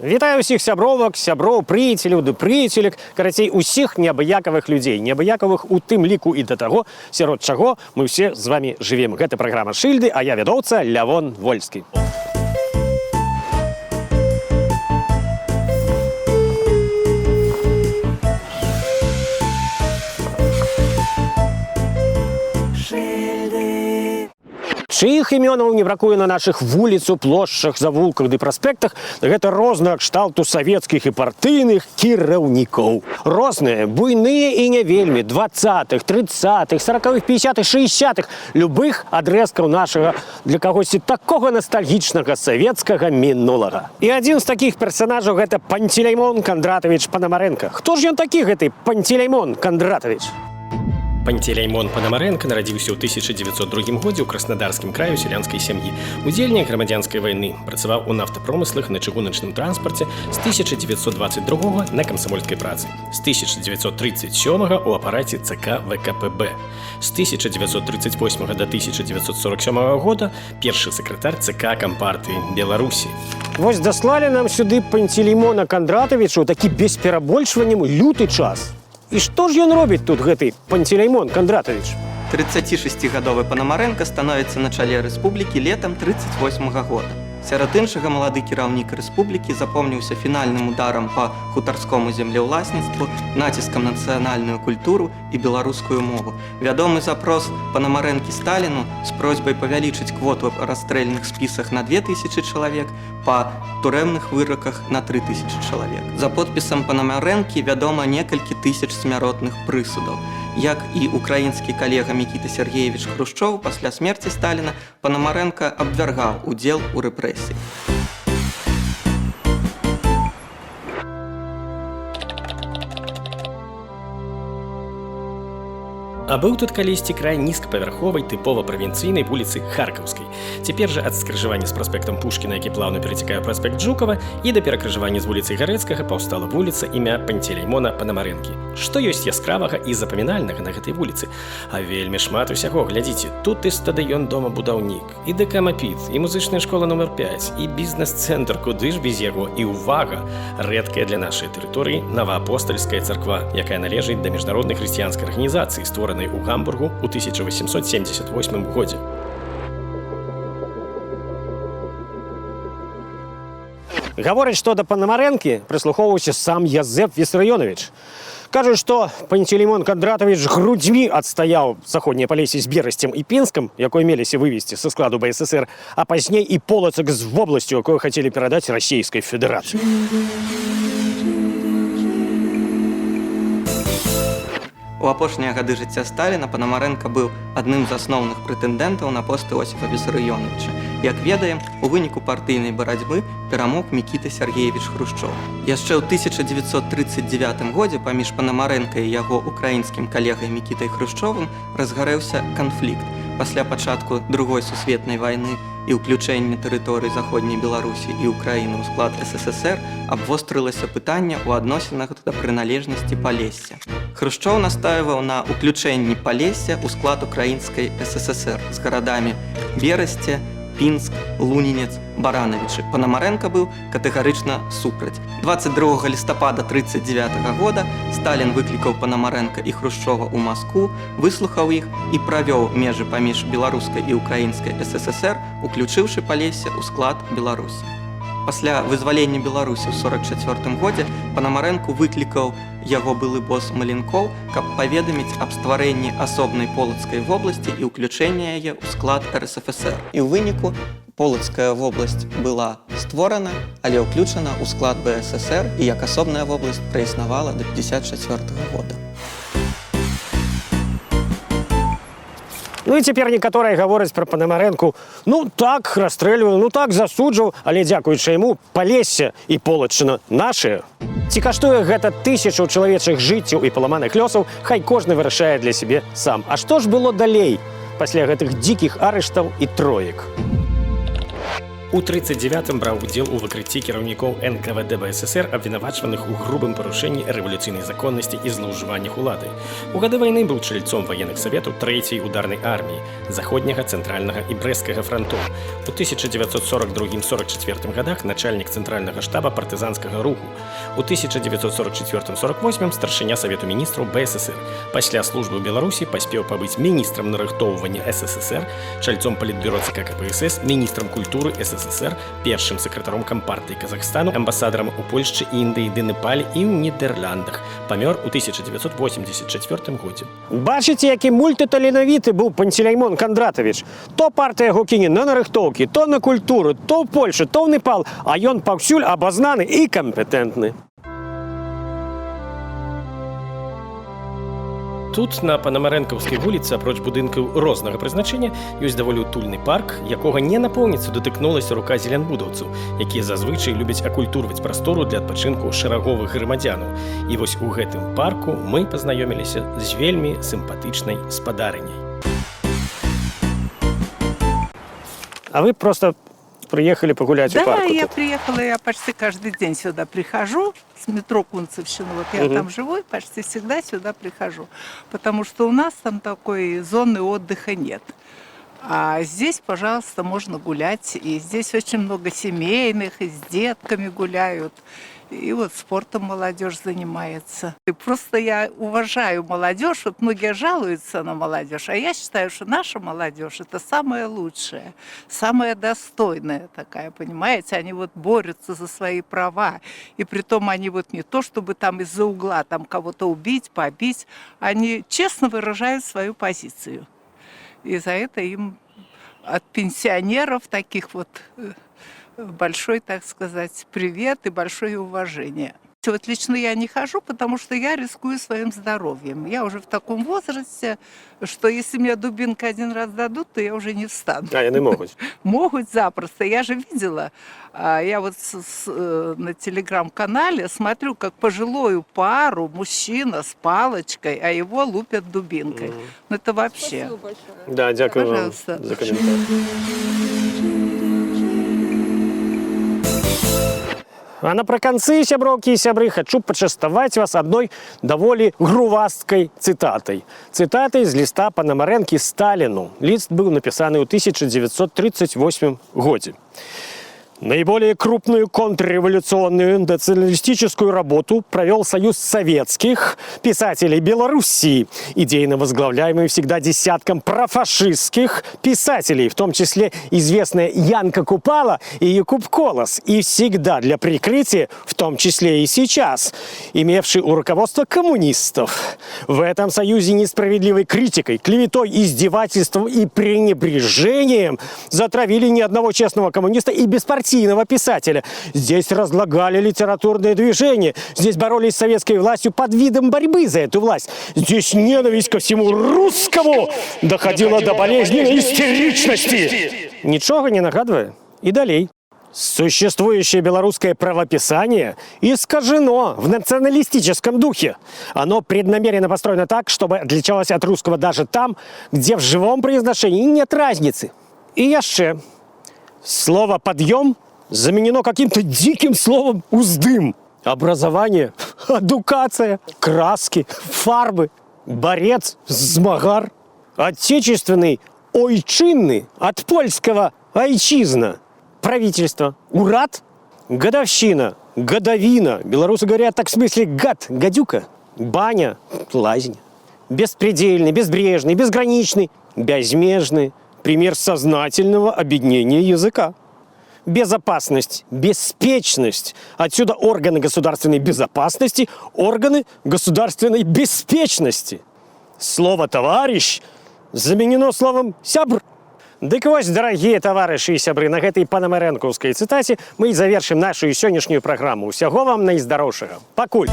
Вітаю усіх сябровак, сяброў, прыяцеляў ды прыяцелек, карацей, усіх неабыякавых людзей, неабыякавых у тым ліку і да таго, сярод чаго мы ўсе з вами жывем. Гэта праграма «Шыльды», а я вядоўца Лявон Вольскі. Чыіх імёнаў не бракуе на нашых вуліцу, плошчах, завулках ды праспектах, гэта рознага кшталту савецкіх і партыйных кіраўнікоў. Розныя, буйныя і не вельмі, 20-х, 30-х, 40-х, 50-х, 60-х, любых адрэзкаў нашага для кагосьці такога ностальгічнага савецкага мінулага. І адзін з такіх персанажаў гэта Панцеляймон Кандратавіч Панамарэнка. Хто ж ён такі, гэты Панцеляймон Кандратавіч? Пантелеймон Пономаренко нарадзіўся ў 1902 годзе ў Краснодарскім краю сялянскай сям'і. Удзельнік грамадзянскай вайны, працаваў у нафтапромыслах, на чыгуначным транспарце, з 1922 на камсамольскай працы, з 1937 у апараце ЦК ВКПБ. З 1938 до 1947 года першы сакратар ЦК Кампартыі Беларусі. Вось даслалі нам сюды Панцелеймона Кандратавіча ў такі без перабольшваннем люты час. І што ж ён робіць тут, гэты Панцелеймон Кандратавіч? 36-гадовы Панамарэнка становіцца на чале рэспублікі летам 38 года. Сярод іншага, малады кіраўнік рэспублікі запомніўся фінальным ударам па хутарскому землеўласніцтву, націскам на нацыянальную культуру і беларускую мову. Вядомы запрос Панамарэнкі Сталіну з просьбай павялічыць квоту расстрэльных спісах на 2000 чалавек, па турэмных выраках на 3000 чалавек. За подпісам Панамарэнкі вядома некалькі тысяч смяротных прысудаў. Як і украінскі калега Мікіта Сергеевич Хрушчоў, пасля смерці Сталіна Панамарэнка абвяргаў удзел у рэпрэсіі. А быў тут калісьці край нізкапавярховай, тыпова правінцыйнай вуліцы Харкаўскай. Цяпер жа ад скрыжавання з праспектам Пушкіна, які плаўна перацякае праспект Жукава, і да перакрыжавання з вуліцай Гарэцкага паўстала вуліца імя Панцелеймона Панамарэнкі. Што ёсць яскравага і запамінальнага на гэтай вуліцы? А вельмі шмат усяго, глядзіце, тут і стадыён дома будаўнік, і ДК Мапіт, і музычная школа нумар 5, і бізнес-цэнтр, куды ж без яго, і ўвага, рэдкая для нашай тэрыторыі новаапостальская царква, якая належыць да міжнароднай хрысціянскай арганізацыі, створанай у Гамбургу ў 1878 годзе. Гавораць, што да Панамарэнкі прыслухоўваўся сам Язэп Віссарыёнавіч. Кажуць, што Панцелеймон Кандратавіч грудзьмі адстаяў заходняе Палессе з Берасцем і Пінскам, якое меліся вывесці са складу БССР, а пазней і Полацак з вобласцю, якую хацелі перадаць Расійскай Федэрацыі. У апошнія гады жыцця Сталіна Панамарэнка быў адным з асноўных прэтэндэнтаў на пост Іосіфа Віссарыёнавіча. Як ведаем, у выніку партыйнай барацьбы перамог Мікіта Сергеевич Хрушчоў. Яшчэ ў 1939 годзе паміж Панамарэнка і яго украінскім калегай Мікітай Хрушчовым разгарэўся канфлікт. Пасля пачатку Другой сусветнай вайны і ўключэння тэрыторый заходняй Беларусі і Украіны ў склад СССР абвострылася пытанне ў адносінах да прыналежнасці Палесся. Хрушчоў настаиваў на ўключэнні Палесся ў склад Украінскай СССР з гарадамі Берасце, Пінск, Лунінец, Баранавічы. Панамарэнка быў катэгарычна супраць. 22 лістапада 39 года Сталін выклікаў Панамарэнка і Хрушчова ў Маскву, выслухаў іх і правёў межы паміж беларускай і украінскай СССР, уключыўшы Палессе ў склад Беларусі. Пасля вызвалення Беларусі ў 44 годзе Панамарэнку выклікаў яго былы бос Маленкоў, каб паведаміць аб стварэнні асобнай Полацкай вобласці і ўключэння яе ў склад РСФСР. І ў выніку Полацкая вобласць была створана, але ўключана ў склад БССР і як асобная вобласць праіснавала до 54 года. Ну і цяпер некаторыя гавораць пра Панамарэнку: ну так расстрэльваў, ну так засуджваў, але дзякуючы яму Палессе і Полаччына нашыя. Ці каштуе гэта тысячу чалавечых жыццяў і паламаных лёсаў, хай кожны вырашае для сябе сам. А што ж было далей пасля гэтых дзікіх арыштаў і троек? У 39 браў удзел у выкрыцці кіраўнікоў НКВД БССР, абвінавачваных у грубым парушэнні рэвалюцыйнай законнасці і злоўжываннях улады. У гады вайны быў чальцом ваенных саветаў трэцяй ударнай арміі, Заходняга, Цэнтральнага і Брэсцкага франтоў. У 1942-44 годах начальнік Цэнтральнага штаба партызанскага руху. У 1944-48 старшыня Савету міністраў БССР. Пасля службы ў Беларусі паспеў пабыць міністрам нарыхтоўвання СССР, чальцом палітбюро ЦК КПСС, міністрам культуры СССР, першым сакратаром Кампартыі Казахстану, амбасадарам у Польшчы, Індыі ды Непале і ў Нідерландах. Памёр у 1984 годзе. Бачыце, які мультыталенавіты быў Панцеляймон Кандратавіч. То партыя яго кіне на нарыхтоўкі, то на культуру, то ў Польшу, то ў Непал, а ён паўсюль абазнаны і кампетэнтны. Тут на Панамарэнкаўскай вуліцы, апроч будынкаў рознага прызначэння, ёсць даволі утульны парк, якога не напоўніцца датыкнулася рука зелянбудаўцаў, якія зазвычай любяць акультурваць прастору для адпачынку шараговых грамадзянаў. І вось у гэтым парку мы пазнаёміліся з вельмі сімпатычнай спадарыняй. А вы просто прыехалі пагуляць у Да, парку я тут. Приехала, я почти каждый день сюда прихожу, с метро Кунцевщина, вот я Мгм. там живу и почти всегда сюда прихожу, потому что у нас там такой зоны отдыха нет. А здесь, пожалуйста, можно гулять, и здесь очень много семейных, и с детками гуляют, и вот спортом молодежь занимается. И просто я уважаю молодежь, вот многие жалуются на молодежь, а я считаю, что наша молодежь — это самая лучшая, самая достойная такая, понимаете, они вот борются за свои права, и притом они вот не то, чтобы там из-за угла там кого-то убить, побить, они честно выражают свою позицию. И за это им от пенсионеров таких вот большой, так сказать, привет и большое уважение. Вот лично я не хожу, потому что я рискую своим здоровьем. Я уже в таком возрасте, что если мне дубинкой один раз дадут, то я уже не встану. А, яны могуць. Могут запросто. Я же видела, я вот на телеграм-канале смотрю, как пожилую пару, мужчина с палочкой, а его лупят дубинкой. Ну это вообще. Да, дзякую вам Пожалуйста. за каментар. А напрыканцы, сяброўкі і сябры, хачу пачаставаць вас адной даволі грувасткай цытатай. Цытатай з ліста Панамарэнкі Сталіну. Ліст быў напісаны ў 1938 годзе. Наиболее крупную контрреволюционную националистическую работу провел Союз советских писателей Белоруссии, идейно возглавляемый всегда десятком профашистских писателей, в том числе известная Янка Купала и Якуб Колас, и всегда для прикрытия, в том числе и сейчас, имевший у руководства коммунистов. В этом союзе несправедливой критикой, клеветой, издевательством и пренебрежением затравили ни одного честного коммуниста и беспартийного писателя. Здесь разлагали литературное движение. Здесь боролись с советской властью под видом борьбы за эту власть. Здесь ненависть ко всему русскому доходила до болезненной истеричности. Нічога не нагадвае? І далей. Существующее белорусское правописание искажено в националистическом духе. Оно преднамеренно построено так, чтобы отличалось от русского даже там, где в живом произношении нет разницы. И яшчэ. Слово «подъем» заменено каким-то диким словом «уздым». Образование, адукация, краски, фарбы, борец, змагар, отечественный, ойчинны, от польского «ойчизна», правительство, урад, годовщина, годовина. Белорусы говорят так в смысле гад, гадюка, баня, лазня. Беспредельный, безбрежный, безграничный, бязмежный. Пример сознательного обеднения языка. Безопасность, беспечность. Отсюда органы государственной безопасности, органы государственной беспечности. Слово «товарищ» заменено словом «сябр». Дык вось, дарагія таварышы і сябры, на гэтай панамарэнкаўскай цытаце мы і завершым нашу сённяшнюю праграму. Усяго вам найздароўшага. Пакуль!